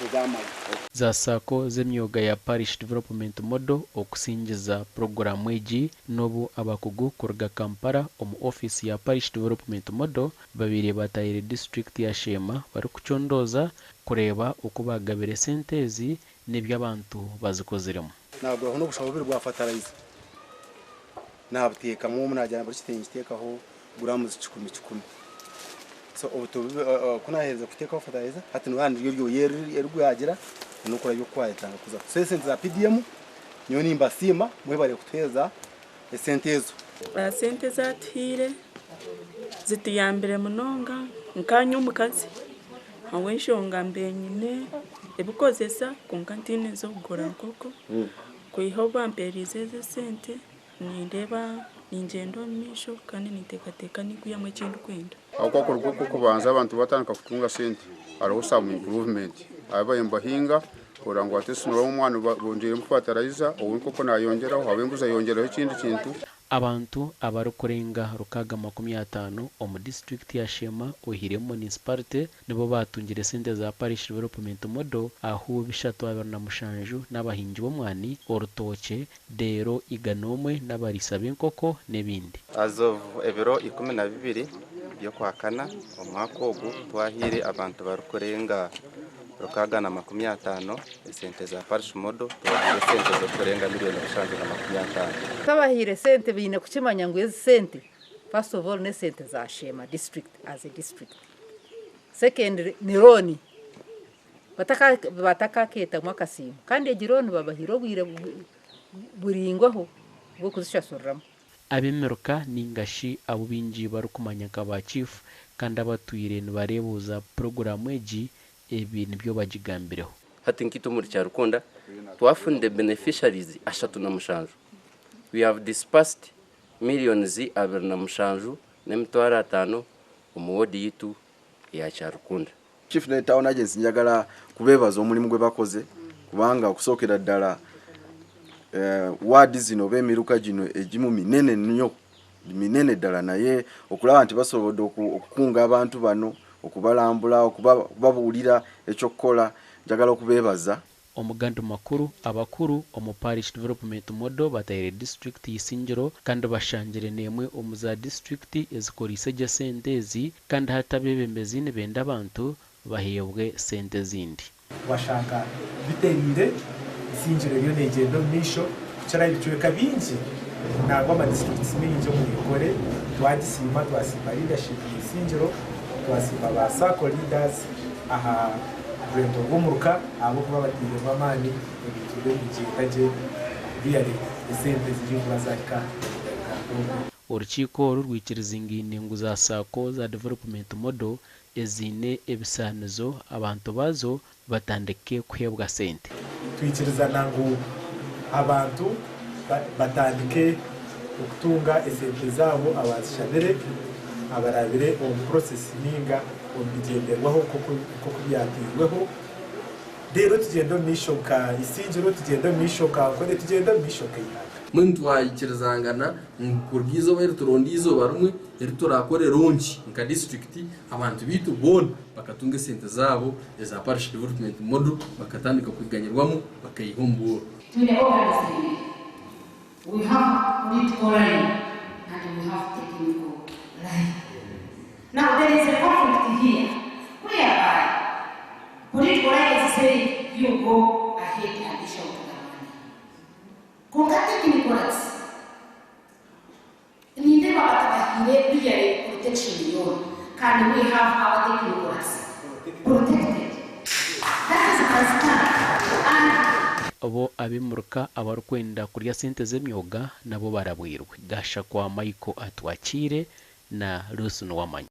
Ez'amaju. Za SACCO z'emyoga ya Parish Development Model okusingiza puroguraamu egi n'obu abakugu kuruga Kampala omu ofiisi ya Parish Development Model babaire bataahire disiturikiti ya Sheema barikucondooza kureeba oku baagabire esente ezi n'ebi abantu bazikoziremu. Naaguraho n'obushaho bubiri bwa fatarayiza, naabuteekamu omu naagira buri kitengye nkiteekaho guramuzi kikumi kikumi. So ku naaherize kuteekaho fatarayiza, hati noreeba niryo ryoya erigwagira n'okurabya oku kwayetaaga kuzaho. So esente za PDM nyowe nimbasiima, mwebare kutuheereza esente ezo. Sente ezatuhaire zituyambire munonga nkanye omukazi ahabw'enshonga mbaire nyine ebikozesa kwonka ntiine z'okugura nkoko, kwiha obu bampeerize ezi esente nindeeba ningyenda omu maisho kandi ninteekateeka nikwihamu eki ndikwenda. Ahabw'okuba kuruga okw'okubanza abantu batandika kutunga sente, hariho some improvement. Ababaire nibahinga kurora ngu at least noreeba omwana bongyiremu fertilizer, ow'enkoko nayongyeraho, ow'embuzi ayongyeraho ekindi kintu. Abantu abarikurenga 650 omu disiturikiti ya Sheema oihireho munisiparite nibo baatungire sente za Parish Development Model ahu 327 n'abahingi b'omwani, orutookye, reero 101 n'abariisa b'enkoko n'ebindi. As of ebiro 12 by'Okwakana omwaka ogu, twahaire abantu barikurenga 650 esente za Parish Model, tubahaire esente zirikurenga miliyoni 750. Abahaire sente baine kukimanya ngu ezi sente, first of all, n'esente za Sheema District as a district. Secondly, ni loan batakakeetamu akasiimo, kandi egi loan babahaire obwire buraingwaho bw'okuzishashuriramu. Ab'emiruka ninga shi abu baingi barikumanya nka ba chief kandi abatwire nibareebuuza puroguraamu egi, ebi nibyo bagigambireho. Hati nkitwe omuri Kyarukunda twafunire beneficiaries 37. We have disbursed millions 27 500 omu ward yitu ya Kyarukunda. Chief ne town agency, njagala kubeebaza omulimu gwe bakoze, kubanga okusookera ddala waadi zino oba emiruka gino egimu minene nnyo, minene ddala, naye okulaba nti basobodde okukunga abantu bano, okubalambula, okubabuulira ekyokukola, njagala okubeebaza. Omugandi makuru, abakuru omu Parish Development Model bataire disiturikiti Isingiro kandi bashangire n'emwe omu za disiturikiti ezikoriise gye sente ezi, kandi hati abeebembezi nibenda abantu baheebwe sente ezindi. Washanga bitereire, Isingiro eriyo neegyenda omu maisho kukira ebicweka bingi, nangwa ama districts maingi omu Ankole. Twagisiima, twasiima leadership ya Isingiro, twasiima ba SACCO leaders aha rurembo rw'omuruka ahabw'okuba batairemu amaani, ebintu biriyo nibigyenda gye, really esente ziri kuba zahika omu dakiika nk'omwe. Orukiiko oru rwikirizingaine ngu za SACCO za Development Model eziine ebisaanizo abantu baazo batandike kuheebwa sente. Twikirizana ngu abantu batandike okutunga esente zaabo abazishabire, abarabire omu process ninga omu bigyenderwaho nk'oku byateirweho. Reero tugyende omu maisho nka Isingiro, tugyende omu maisho nka Ankole, tugyende omu maisho nk'eihanga. Mbwenu twayikirizangana ngu kuruga eizooba eri turonde eizooba rimwe eri turakore launch nka disiturikiti, abantu baitu boona bakatunga esente zaabo eza Parish Development Model, bakatandika kwiganyirwamu, bakaiha omu bworo. Twine organs ibiri. We have political line and we have technical line. Now there is a conflict here whereby political line is saying you go ahead and dish out the money. Kwonka technical lines nindeeba batabahire really protection yoona. Can we have our technical rights protected? That is my stand. And Bo ab'emiruka abarikwenda kurya sente z'emyoga nabo barabwirwe. Gashakwa Michael Atwakiire na Ruth Nuwamanya.